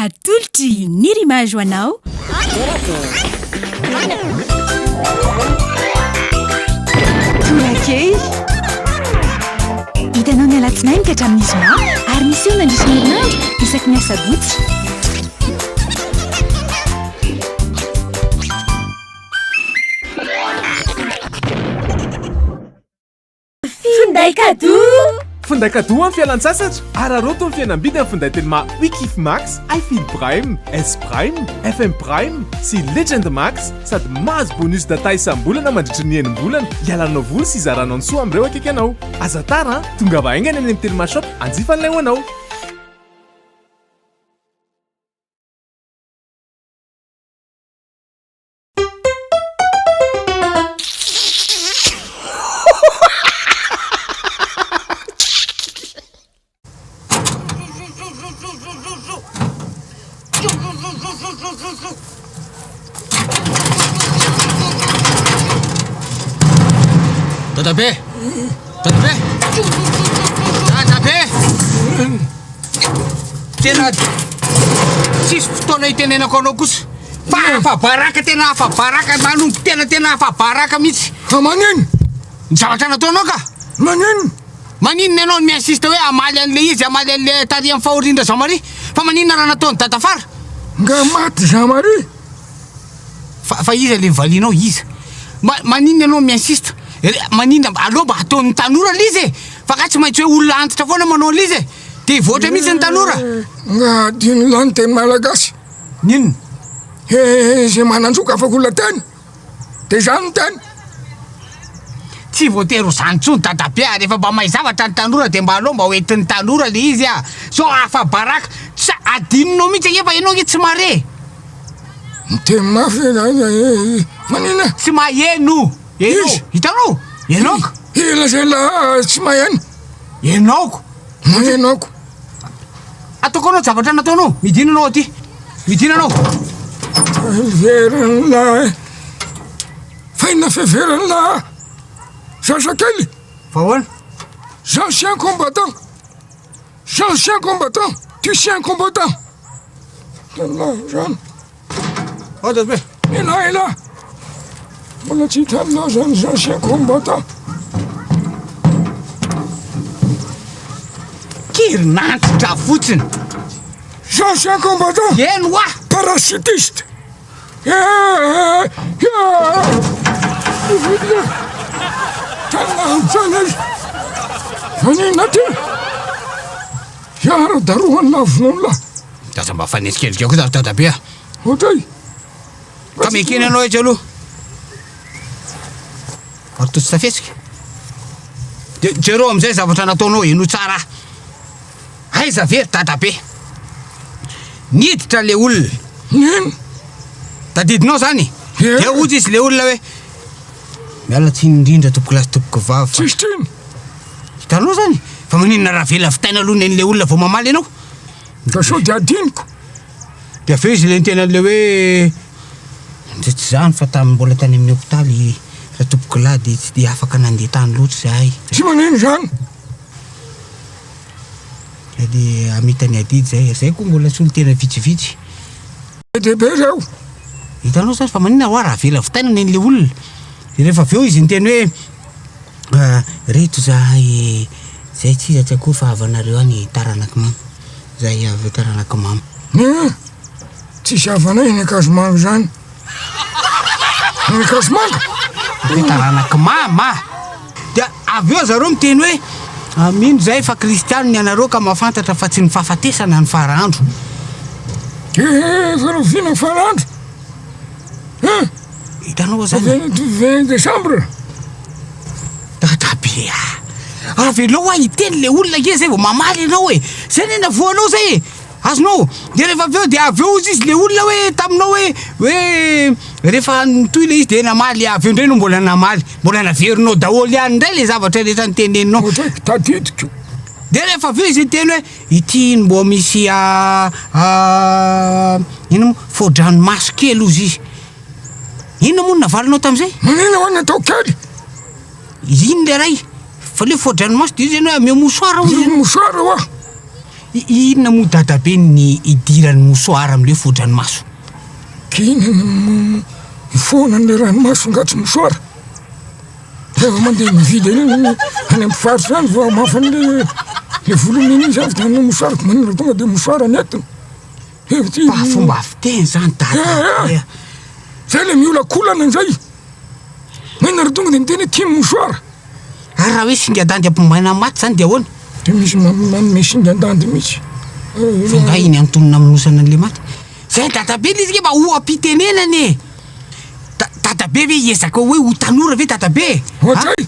Atolotry Nirimage ho anao. Torakely. Hitanao ny alatsinainy ka hatramin'ny zoma ary miseho mandritra ny herinandro isaky ny asabotsy. Finday cadeau! Finday cadeau amin'ny fialan-tsasatra! Araraoty ny fihenam-bidy amin'ny finday Telma Wikif Max, iFeel Prime, S Prime, FM Prime sy Legend Max sady mahazo bonus data isam-bolana mandritra ny enim-bolana hialanao voly sy hizaranao ny soa amin'ireo akaiky anao. Aza tara an! Tongava haingana eny amin'ny Telma Shop hanjifa an'ilay ho anao! Dadabe! Dadabe! Dadabe! Tena tsisy fotoana hitenenako anao kosa. Fa afa-baraka tena afa-baraka manompo tena tena afa-baraka mihitsy. Fa maninona? Ny zavatra nataonao ka. Maninona? Maninona ianao no mi-insiste hoe hamaly an'le izy, hamaly an'le tary amin'ny fahorian-dra Jean Marie? Fa maninona raha nataon'i Dadafara? Nga maty Jean Marie? Fa fa iza le valianao iza? Ma maninona ianao mi-insiste? Maninona aleo mba ataon'ny tanora le izy e! Fa nga tsy maintsy hoe olona antitra foana manao an'le izy e! Dia hivoatra mihitsy ny tanora. Nga adinon'lah ny teny malagasy? N'inona? He izay manan-joka afaka olona teny dia izany ny teny. Tsy voatery ho zany intsony dadabe a! Rehefa mba mahay zavatra ny tanora dia mba aleo mba ho entin'ny tanora le izy a! Sao afa-baraka! Tsy adinonao mihitsy ange fa ianao ange tsy mahare e! Miteny mafy e! Maninona? Tsy maheno! Ianao! Iza? Hitanao? Ianao ka! Iza lazain'lah tsy maheno? Ianao ko! Maheno ko! Ataoko anao zavatra nataonao. Midina anao aty. Midina anao. Fiheveran'lah. Fa inona fiheveran'lah? Zazakely. Fa ahoana? Ancien combattant. Ancien combattant. Tu sais un combattant. Allah zany. Aza be. Ela ela. Mbola tsy hitanao zany ancien combattant. Kirinantitra fotsiny. Ancien combattant. Eny hoa. Parachutiste. Maninona ty? Hiara darohan'ny lavon'olona. Aza mba fanenjikenjika kosa ry dadabe a. Ohatray. Ka mekena ianao etsy aloha. Ary toa tsy tafihetsika. De jereo amin'izay zavatra nataonao, henoy tsara ahy. Aiza ve ry dadabe? Niditra le olona. Nino? Tadidinao zany? Ie. Dia hoy izy le olona hoe, Miala tsiny indrindra tompokolahy sy tompokovavy fa. Tsisy tsiny. Hitanao zany? Fa maninona raha avela vitaina aloha nen'le olona vao mamaly ianao? Ka sao dia adinoko. Dia avy eo izy le niteny an'le hoe, Ndry tsy izany fa tamin'ny mbola tany amin'ny hopitaly ratompokolahy dia tsy dia afaka nandeha tany loatra izahay. Tsy manino izany. Dia hamita ny adidy izay. Izay koa mbola solontena vitsivitsy. Be dia be ireo. Hitanao zany fa maninona hoa raha avela vitaina nen'le olona. Dia rehefa avy eo izy niteny hoe reto zahay zay tsy iza tsy akory fa havanareo any taranak'i mama. Zahay avy taranak'i mama. Hein! Tsisy havanay eny Ankazomanga izany. Eny Ankazomanga? Hoe taranak'i mama. Dia avy eo zareo miteny hoe mino zahay fa kristianina ianareo ka mahafantatra fa tsy ny fahafatesana ny fara andro. Ehe, efa rahoviana ny fara andro? Hein? Hitanao zany? 20 décembre. Dadabe a! Avelao aho hiteny le olona ange zay vao mamaly ianao e! Zay anie navoanao zay e! Azonao? Dia rehefa avy eo dia avy eo hozy izy le olona hoe taminao hoe hoe rehefa nitohy le izy dia namaly avy eo indray no mbola namaly. Mbola naverinao daholo ihany indray le zavatra rehetra niteneninao. Ohatr'aiko tadidiko. Dia rehefa avy eo izy niteny hoe ity mbo misy inona moa fao-dranomaso kely hozy izy. Inona moa no navalinao tamin'izay? Maninona ho'a ny atao kely? Iny le ray. Fa le fao-dranomaso dia izy hoe ameo mouchoir hozy. Mouchoir ho'a. Inona moa dadabe ny idiran'ny mouchoir amin'ilay hoe voa-dranomaso? K'inona no mifoana an'ilay ranomaso nga tsy mouchoir? Rehefa mandeha mividy an'iny any amin'ny mpivarotra any vao hamafa an'ilay le volony iny izy avy dia hanao mouchoir, maninona tonga dia mouchoir ny entiny? Fa fomba fiteny zany dadabe a! Zay le miolakolana indray! Maninona raha tonga dia miteny hoe tia mouchoir? Ary raha hoe singan-dandy ampombaina maty zany dia ahoana? Dia misy manome singan-dandy mihitsy. Fa nga iny antonona amonosana an'le maty? Zay dadabe le izy nge mba oha-pitenenana e! Da- dadabe ve hiezaka hoe ho tanora ve dadabe e? Ohatray!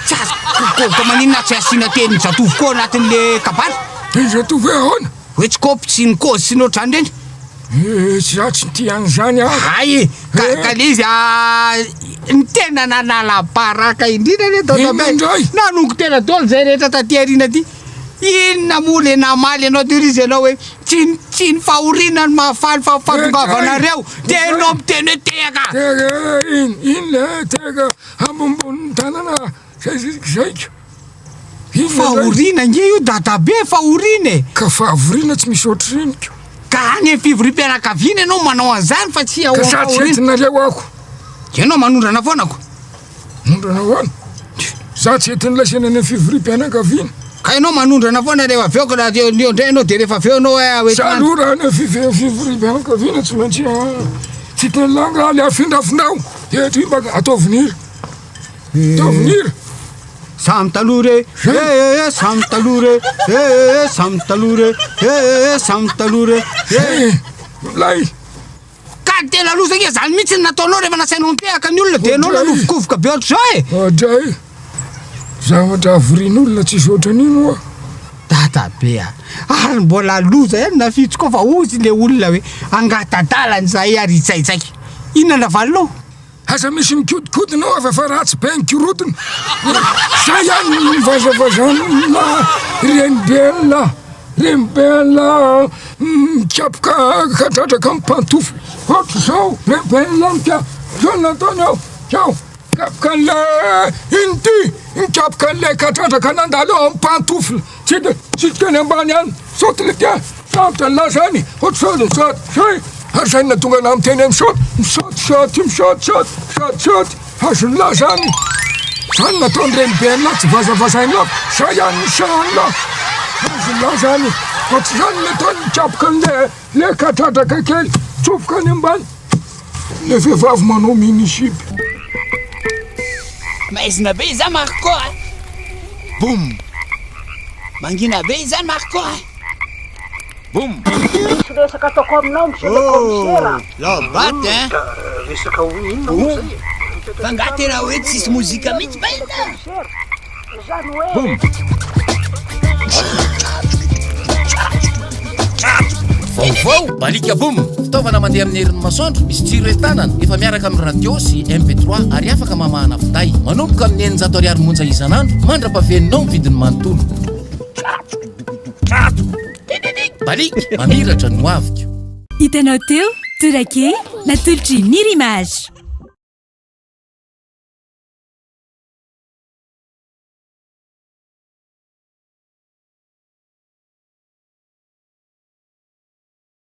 Tsy azo, ko- ko maninona tsy asiana teny zatovo koa anatin'le kabary? Teny zatovo hoe ahoana? Hoe tsy kôpy sy ny kôzy sy ny ohatr'izany ireny? Eh, tsy za tsy tia an'izany aho. Hay e, ka Eh. ka le izy ah, ny tena nanala baraka indrindra anie Inona dadabe. indray? Nanongo tena daholo zay rehetra taty aoriana aty. Inona moa le namaly anao teo izy ianao hoe tsy ny tsy ny fahoriana no mahafaly fa ny fahatongavanareo dia ianao miteny hoe tehaka. Tehaka, eh, iny, iny le tehaka ambonimbony tanana zay zaiko. Fahoriana ange io dadabe, fahoriana e! Ka fahavoriana tsy misy ohatr'ireny ko. Ka any amin'ny fivoriam-pianakaviana ianao manao an'izany fa tsy ao Ka sa tsy entinareo aho ko. Ianao manondrana foana ko. Manondrana foana? Za tsy entin'ilay sena any amin'ny fivoriam-pianakaviana. Ka ianao manondrana foana rehefa avy eo ka raha eo indray ianao dia rehefa avy eo ianao hoe Za aloha raha any amin'ny fivoriam-pianakaviana tsy maintsy tsy teny langa le afindrafindrao dia eto mba ataovy ny hira. Ataovy ny hira. Samy taloha re, eh eh eh, samy taloha re, eh eh eh, samy taloha re, eh eh eh, samy taloha re, eh. Eh, milay. Ka tena loza ange zany mihitsy ny nataonao rehefa nasainao nitehaka ny olona dia ianao nanovokovoka be ohatr'izao e. Ohatray. Zavatra havorian'olona tsisy ohatran'iny oa. Dadabe a! Ary mbola loza ihany nafitsy koa fa hozy le olona hoe angata-dalana izahay ary hijaijaika. Inona navalinao? Aza misy mikodikodina ao fa ratsy be ny korodona. Zay ihany ny mivazavazan'la reniben'la reniben'la mikapoka kadradraka amin'ny pantofla. Ohatr'izao reniben'la mika zao no nataony ao zao mikapoka an'la ino ty mikapoka an'la kadradraka nandalo eo amin'ny pantofla. Tsy de tsy teny ambany any saoty le dia sarotra ny laza any ohatr'izao de saoty zay ary zay no nahatonga anah miteny hoe misaoty misaoty saoty misaoty saoty saoty saoty azon'ny laza any zany no nataon'ny reniben'lah tsy vazavazain'lah zay ihany ny sahan'lah azon'ny laza any ohatr'izany no nataony nikapoka an'le le kadradraka kely tsofoka any ambany le vehivavy manao mini jupe. Maizina be iza Marco a! Boum! Mangina be iza Marco a! Boum! Misy resaka ataoko aminao monsieur le commissaire a! Laobaty hein! Resaka inona moa zay e? Fa nga tena hoe tsisy mozika mihitsy va ina? Zany hoe. Boum! Vaovao! Balika Boom! Fitaovana mandeha amin'ny herin'ny masoandro, misy jiro entanana, efa miaraka amin'ny radio sy MP3 ary afaka mamahana finday. Manomboka amin'ny 600 ariary monja isan'andro, mandra-pafeninao ny vidiny manontolo. Baliaka, mamiratra ny hoaviko. Hitanao teo, Torakely, natolotr'i Nirimage.